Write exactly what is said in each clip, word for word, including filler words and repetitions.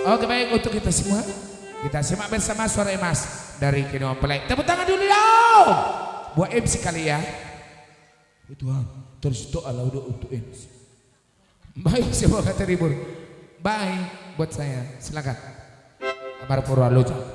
Oke, baik, untuk kita semua, kita simak bersama suara emas dari Kedua Mempelai. Tepuk tangan dulu dong buat M C kali ya. Tuhan, terus itu ala udah untuk M C. Baik, semoga terhibur. Baik, buat saya, silakan. Amar Purwaloja.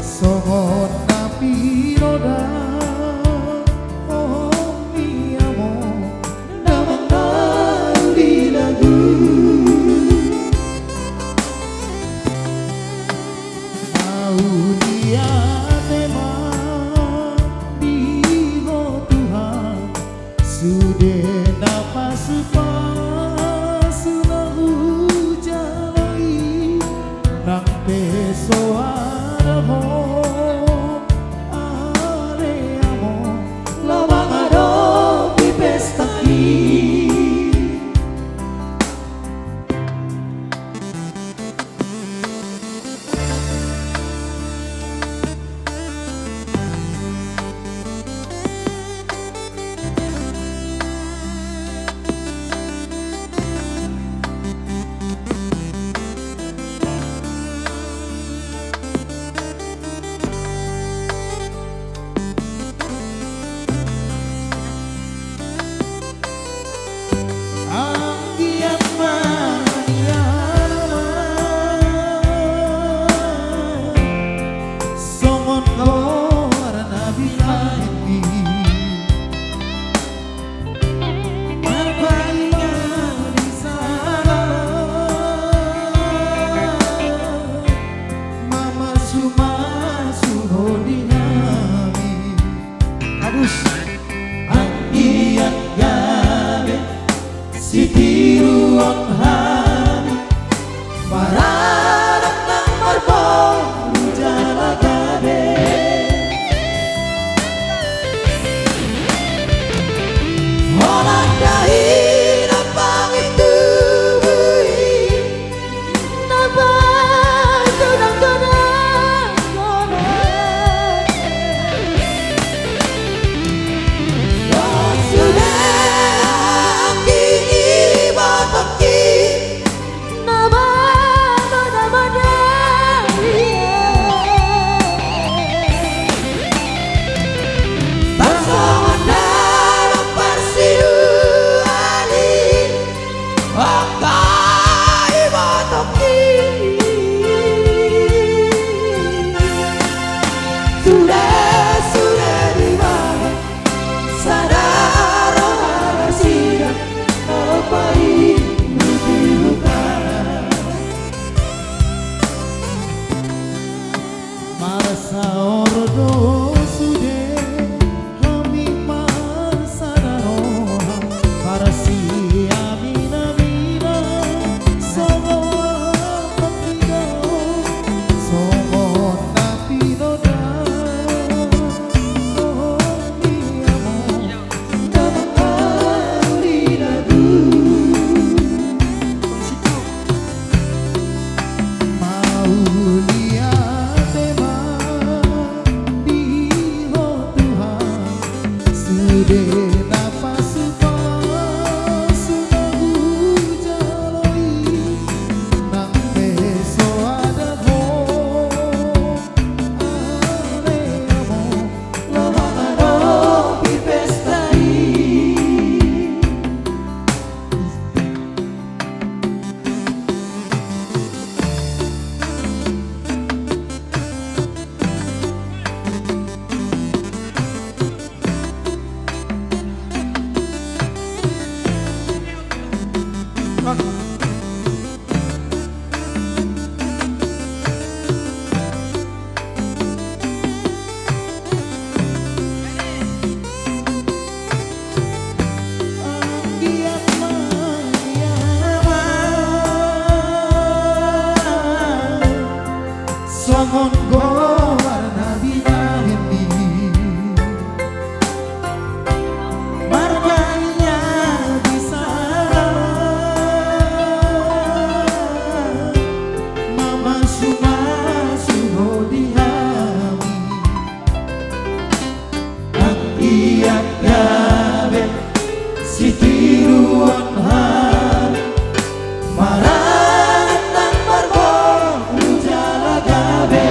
Songon na pinodam ni among damang na di lagu. Mauliate ma di Ho Tuhan, sude na pasupasu na hujalo i, nang pe so adong ho ale among laho mangadopi pesta i. Anggiat ma nian ma songon goar na binahen i. Marpaingot di sada, mamasumasu Ho di hami. Adus. Anggiat gabe sitiruon hami, maradat nang marboru jala gabe. Holan dahian pangintubu i, na pagodanggodang. Dohot sude anggi ni ibotongki, na marmada-mada i. Tarsongon dalan parsiduan i, angka ibotongki. Sude, sude di bagasan sada roha nasida, na paingot di huta. Marsaor do sude hami marsada roha, marsiaminaminan songon na pinodam, songon na pinodam ni among. Mauliate ma di Ho Tuhan, sude na pasupasu na hujalo i, nang pe so adong ho ale among laho mangadopi pesta i. Songon goar na binahen i, marpaingot di sada, mamasumasu Ho di hami. Anggiat gabe sitiruon hami, maradat nang marboru jala gabe.